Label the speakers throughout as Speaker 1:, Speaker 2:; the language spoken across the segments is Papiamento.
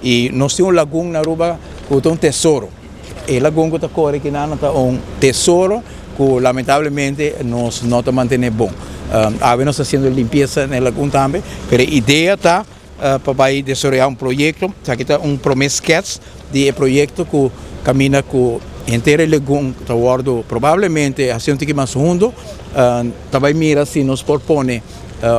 Speaker 1: Y nos tin un lagun na Aruba cu ta un tesoro. E lagun cu ta core akinan ta un tesoro cu lamentablemente nos no ta mantene bon. Awe nos ta haciendo limpieza na e lagun tambe, pero e idea ta pa bay desaroya un proyecto. Esaki ta un prome skets di e proyecto cu caminda cu henter e lagun ta wordo probablemente haci un tiki mas hundo. Ta bay mira si nos por pone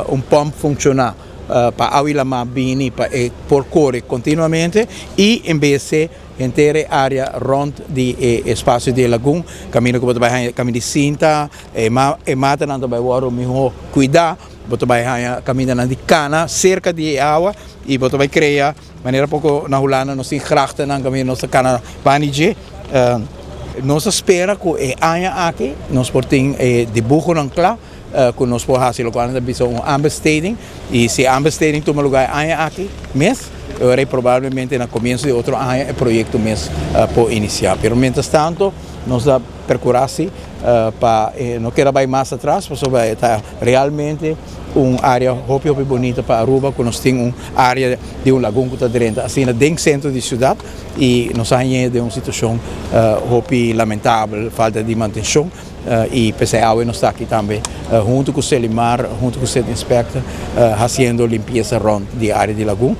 Speaker 1: un pump funciona pa awa y lama bini pa e por core continuamente y en bes henter e area rond di e espacio di e lagun caminda cu bo ta bay haya caminda di sinta, e matanan ta bay wordo miho cuida, bo ta bay haya camindanan di cana cerca di e awa y bo ta bay crea manera poco na Hulanda nos tin grachtennan caminda nos ta cana bani dje. Nos ta spera cu e aña aki nos por tin e dibuhonan cla cu nos por haci locual nan ta bisa un aanbesteding y si e aanbesteding tuma lugar e aña aki mes, e ora probablemente na comienzo di otro aña e proyecto mes por inicia. Pero mientras tanto nos ta percura si pa e no keda bay mas atras pasobra e ta realmente un area hopi hopi bonito pa Aruba cu nos tin un area di un lagun cu ta drenta asina den centro di ciudad y nos a hañ'e den un situacion hopi lamentabel, falta di mantencion. Y p'esei awe nos ta aki tambe hunto cu Selimar, hunto cu City Inspector, haciendo limpieza rond di area di lagun.